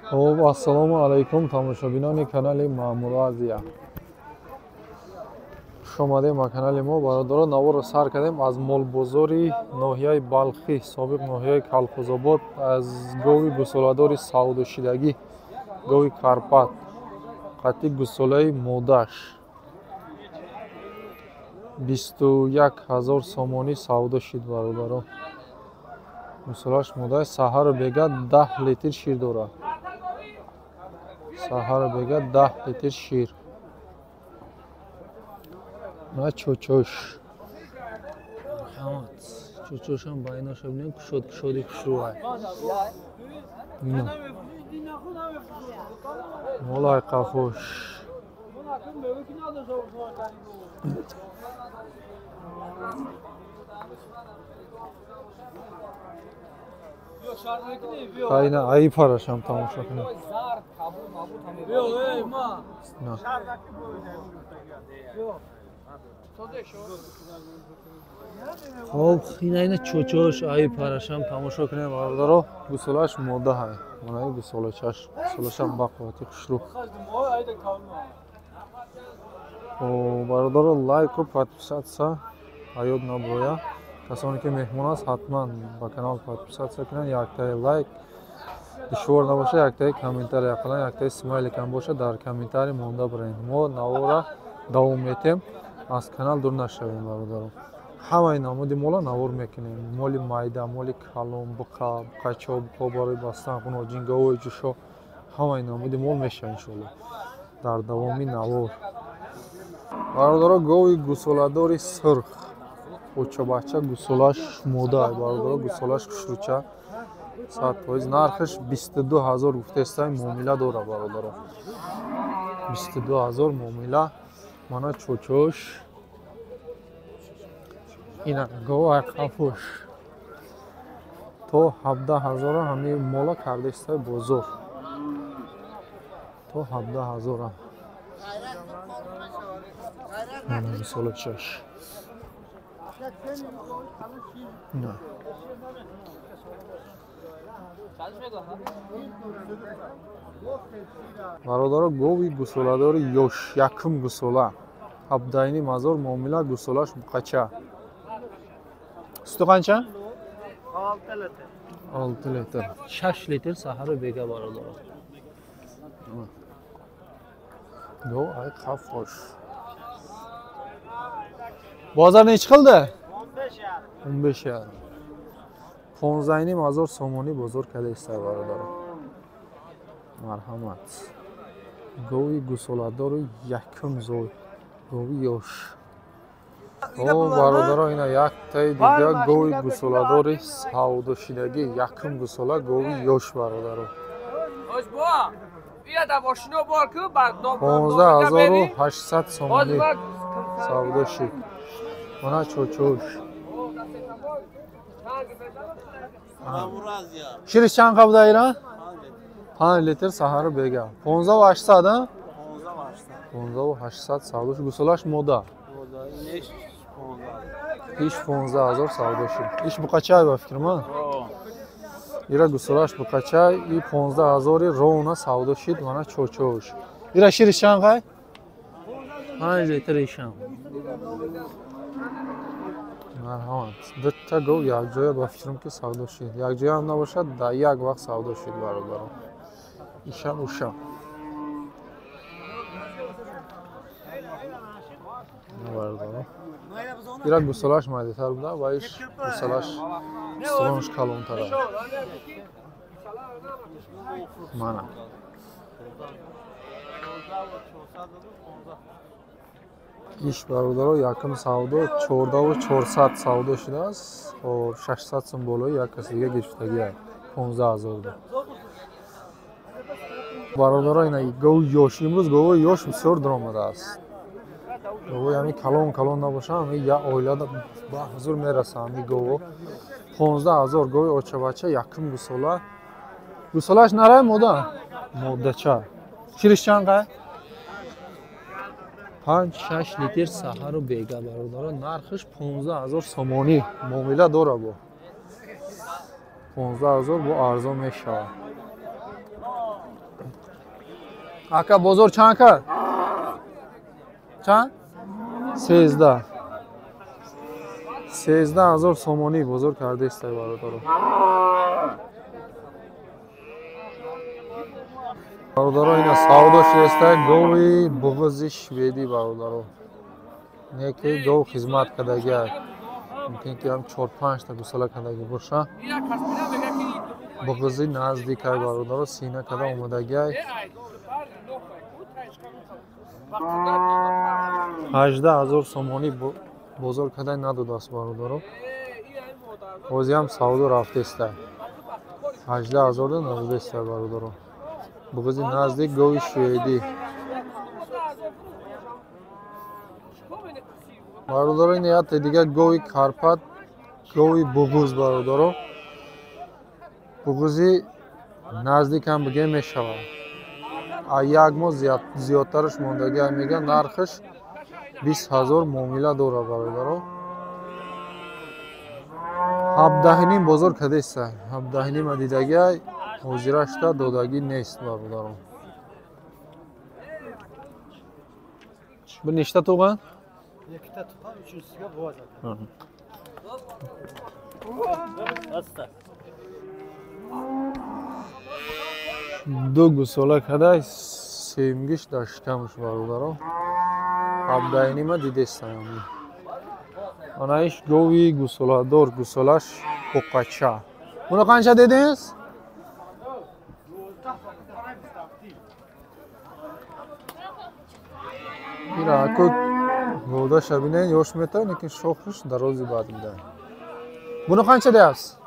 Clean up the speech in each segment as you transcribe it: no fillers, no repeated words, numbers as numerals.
Хуб, ассалому алайкум, тамошобинони канали Маъмур Азия. Хуш омадем ба канали мо, бародарон. Наворро сар кардем аз молбозори ноҳияи Балхӣ, собиқ ноҳияи Калхозобод, аз гови гусоладори савдошидагӣ, гови Карпат, қатъи гусолаи модаш. 21 ҳазор сомонӣ савдо шид, бародарон. Гусолаш модаи саҳару бега 10 литр шир дорад. Саҳару бега 10 литр шир. На чочош. Марҳамат. Чочошам ба иноша бинем, кушод кушоди хушрӯай. Ино. Молай қафош. Айна ай парашам тамошо кунем. На. Хоб, ина чочош ай парашам тамошо кунем, бародаро. Гусолаш мода ҳай. Манаи гусолачаш. Гусолашам ба қуввати хушрӯ. Бародаро, лайку подписаться аёд набоя. Касоне ки меҳмон аст, ҳатман ба канал подписаться кунанд, яктаи лайк душвор набошад, яктаи комментарий, ақаллан яктаи смайликам бошад, дар комментарий монда бирем. Мо навора давом метем, аз канал дур нашавем, бародарон. Ҳамаи намуди мола навор мекунем. Моли майда, моли калон, буқа, буқачо, буқо барои бастан, хуноҷин, говои ҷӯшо, ҳамаи намуди мол мешавад иншоалло дар давоми навор. Бародаро, гови гусоладори сурх, очабача, гусолаш мода, бародаро, гусолаш хушрӯча, 100%. Нархаш 22 ҳазор гуфтестай, муомила дора, бародаро. 22 ҳазор муомила. Мана чочош. Ина гова қафош. То 17 ҳазора ҳамин мола кардестай бозор. То 17 ҳазора. Мана гусолачаш. На. Бародаро, гови гусоладори ёш, якум гусола. 17,5 ҳазор муомила, гусолаш буқача. Суту қанча? 6 литр. 6 литр. 6 литр саҳару бега, бародаро. Гов ай қафош. Бозор nechi qildi? 15 yarim. 15,5 ҳазор сомонӣ бозор кардааст, бародаро. Марҳамат. Гови гусоладори якум зой, гови ёш. О, бародаро, ина яктаи дига гови гусоладори савдошидагӣ, якум гусола, гови ёш, бародаро. 15,800 сомонӣ савдо шид. Мана чочош. Шириш чанд қабда ира? 5 литр саҳару бега. 15,800, а? 15,800 савдо шуд. Гусолаш мода. Иш 15 ҳазор савдо шуд. Иш буқачай ба фикрам, а? Ира гусолаш буқачай и 15 ҳазори ровна савдо шид. Мана чочош. Ира шириш чанд қай? 5 литр ишам. Марҳамат. Дутта гов якҷоя ба фикрам ки савдо шид. Якҷоя ҳам набошад, дар як вақт савдо шид, бародарон. Ишам ушам. Бародарон. Ира гусолаш майдатар буда ва иш гусолаш устухонаш калонтар аст. Мана. Иш, бародаро, якум савдо 14,400 савдо шудааст. Хоб, 600 сум болои як каси дига гирифтагиа. 15 ҳазор. Бародаро, ина гови ёш. Имрӯз гови ёш бисёр даромадааст. Гови ҳамин калон калон набошанд, ҳамин як оила ба ҳузур мерасанд ҳамин гово. 15 ҳазор гови очабача, якум гусола. Гусолаш нарай мода? Модача. Шириш чанд қай? 5-6 литр саҳару бега, бародаро. Нархаш 15 ҳазор сомонӣ муомила дора бо. 15 ҳазор бо арзон мешавад. Ака бозор чанд кард? Чанд? 13. 13 000 сомонӣ бозор кардааст, бародаро. Бародаро, ина савдо шудааст гови буғузи шведӣ, бародаро. Неки гов хизмат кардагиа. Мумкин ки ҳам 4-5 та гусала кардаги боша. Буғузи наздикай, бародаро, сина када омадагиай. 18 000 сомонӣ бозор карда надодааст, бародаро. Ҳозиам савдо рафтеста. 18 000 надодааст, бародаро. Буғузи наздик, гови шведӣ. Бародаро, ин яте дига гови Карпат, гови буғуз, бародаро. Буғузи наздикам бигем мешавад. А як моҳ зиёдтараш мондагиа мега, нархаш 20 000 муомила дорад, бародаро. 17,5 бозор кардеста. 17,5 дидагиа, ҳозирашта додагӣ нест, бародаро. Bir nechta tug'an? Ikkita tuqqan, uchinchisiga buvasi. Basta. Ду гусола кадай, сеюмгиш дар шикамаш, бародаро. 17,5 дидестам. Анаиш гови гусоладор, гусолаш буқача. Буни қанча дедиңиз? Ира аку годаша бинен, ёш метавон, лекин шохиш дарози бад бидан. Буни қанча deyapsiz?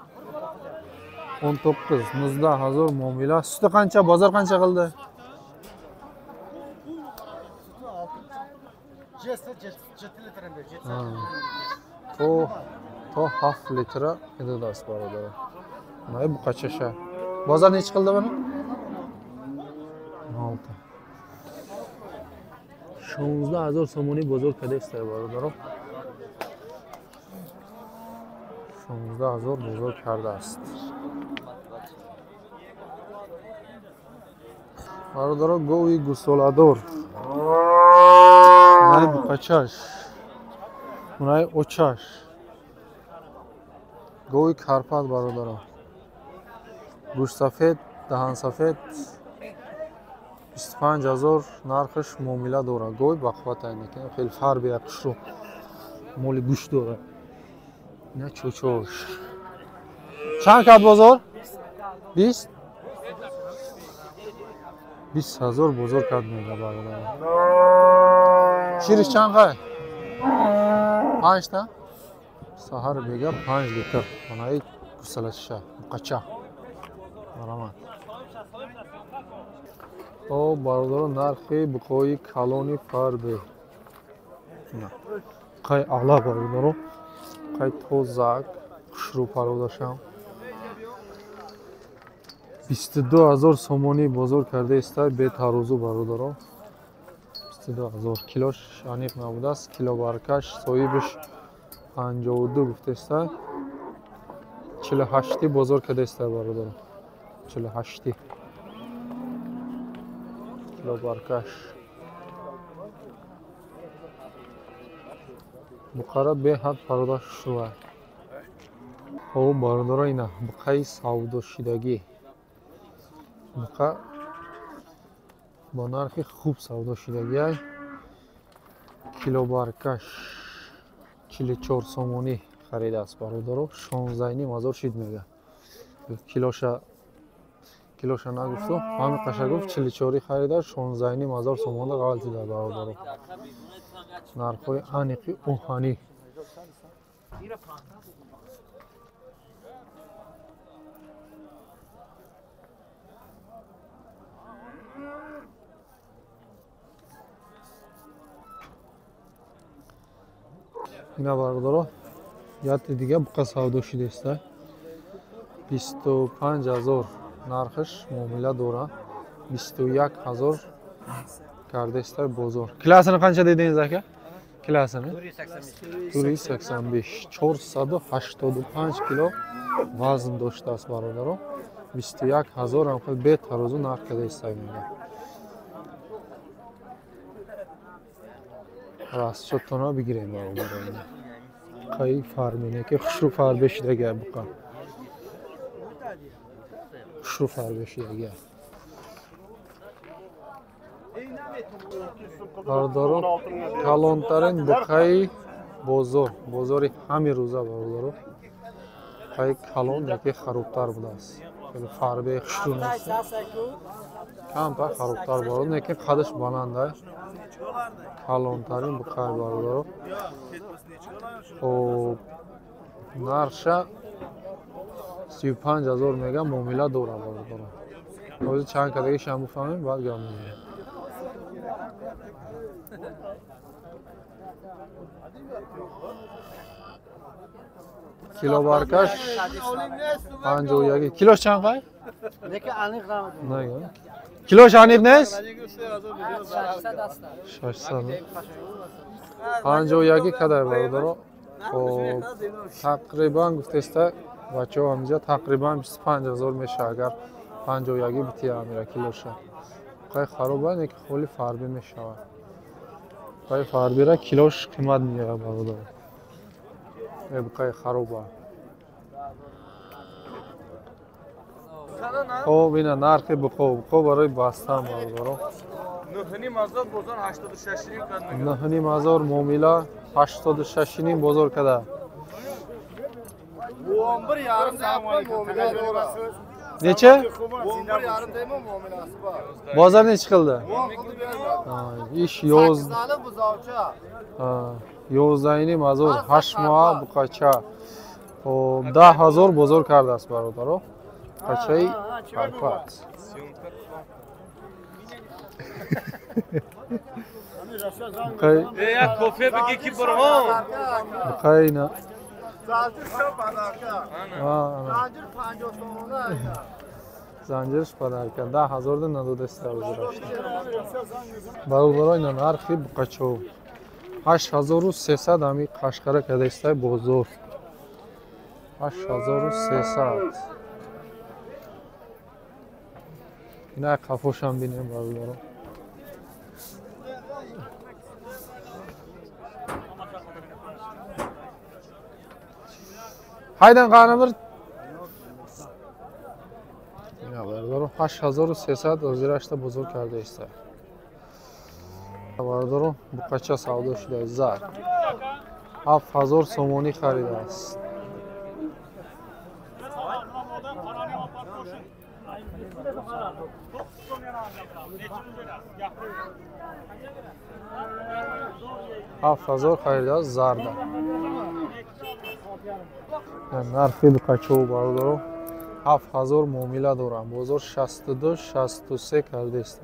19, 19 ҳазор муомила. Suti qancha, bozor qancha qildi? То 7 литра медодааст, бародаро. Mana buqachasha. Bozor nechi qildi buni? 16. 16 000 сомонӣ бозор кардааст, бародаро. 16 000 бозор кардааст. Бародаро, гови гусоладор. Мунай буқачаш. Мунай очаш. Гови Карпат, бародаро. Гӯштсафед, даҳансафед, 25 000 нархаш муомила дорад. Гови бақувват айнеки хеле фарби хушрӯ моли гӯшт дорад. Ина чочош. Чанд кард бозор? 20? 20 000 бозор кард мега, бародаро. Шириш чанд қай? Панҷта? Саҳар бега 5 литр. Манаи гусалачиша, буқача. Марҳамат. О, бародаро, нархи буқои калони фарбе. Қай аъла, бародаро. Қай тозак, хушрӯ парводашам. 22 000 сомонӣ бозор кардаиста бетарозу, бародаро. 22 000 килош аниқ набудааст. Килобаркаш соҳибаш 52 гуфтаиста. 48 бозор кардаиста, бародаро. 48 килобаркаш. Буқара беҳад парода шува. Хоб, бародаро, ина буқаи савдошидагӣ. Буқа бо нархи хуб савдо шудагиай. Килобаркаш 44 сомонӣ харидааст, бародаро. 16,5 ҳазор шид мега. Килоша нагуфту, ҳамин қаша гуфт, 44 харида, 16,5 ҳазор сомонда ғалтида, бародаро. Нархҳои аниқи оҳанӣ. Ина, бародаро, яте дига буқа савдо шудааста. 25 000 нархаш муомила дорад. 21 000 кардааста бозор. Килосini qancha dedingiz, aka? Kilosini? 485. 485 кило вазн доштааст, бародаро. 21 000 ҳам хел бетарозу нарх кардааста мега. Расчётона бигирем бародаро. Қай фармине ки хушрӯ фарбе шидага буқа. Хушрӯ фарбе шидага. Бародаро, калонтарин буқаи бозор, бозори ҳамин рӯза бародаро. Буқаи калон яке харубтар будааст. Хеле фарбе хушрӯ нест. Камтар харубтар бародаро, лекин қадаш баланд аст. Калонтарин буқаи бародаро. Хоб, нарша 35 000 мега муомила дорад бародаро. Ҳозир чанд кадагишам бифаҳмем, баъд гап мезанем. Килобаркаш 51. Килош чанд қай? Килош аниқ нест? 600. 51 кадай бародаро. Хоб, тақрибан гуфтеста бачаҳо ҳаминҷа тақрибан 25 000 мешавад агар 51 бития амира килоша. Қай хароба не ки холи фарбе мешавад. Қай фарбера килош қимат меояд бародаро. Қай хароба. Хоб, ина нархи буқо, буқо барои бастан бародаро. 9,5 000 бозор 86,5 кад. 9,5 000 муомила 86,5 бозор када. 11,5 muomila dora. Necha? 11,5 deyman muomilasi bor. Bozor necha qildi? 10 qildi berdi. Ish yo'z. 8 buzovcha. Ha, 11,5 000 8 moh buqacha. Xo'p, 10 000 bozor kardast barодаро. Buqachai Карпат. Як кофе бигӣ ки бурҳон. Buqai на. Zanjir подарка. Zanjir 50 сомона. Занҷирш подарка. 10 000 да надодаста узрашта. Бародаро, ина нархи буқачо. 8300 ҳами қашқара кадаистай бозор. 8300. Ина қафошам бинем бародаро. Haydan qanimir. Ина бародаро 8300 озирашта бозор кардаиста. Бародаро, буқача савдо шуда зар. 7000 сомонӣ харидааст. 7000 харидааст зарда. Нархи буқачо бародаро 7000 муомила дорам. Бозор 62 63 кардааст.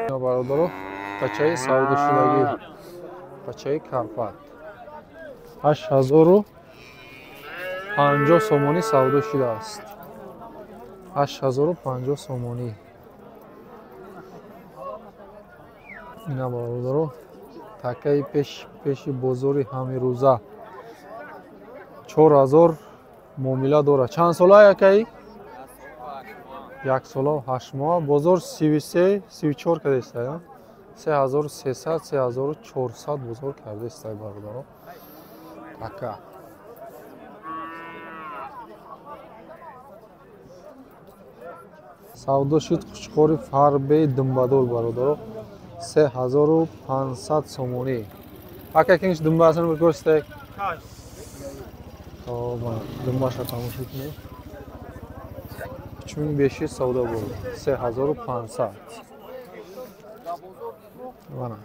Бародаро, буқачаи савдошудагӣ, буқачаи Карпат 8050 сомонӣ савдо шудааст. 8050 сомонӣ. Ина бародаро, такаи пеши бозори ҳамирӯза 4000 муомила дорад. Чанд сола якаи? 1 сола 8 моҳ. Бозор 33 34 кардааст. 3300 3400 бозор кардааст бародаро. Така. Савдо шуд қучқори фарбеи думбадор бародаро. 3500 сомонӣ. Ака кинш думбасini bir ko'rsataylik. Xo'p, dumbaша tomosha qiling. 3500 savdo bo'ldi. 3500. Mana.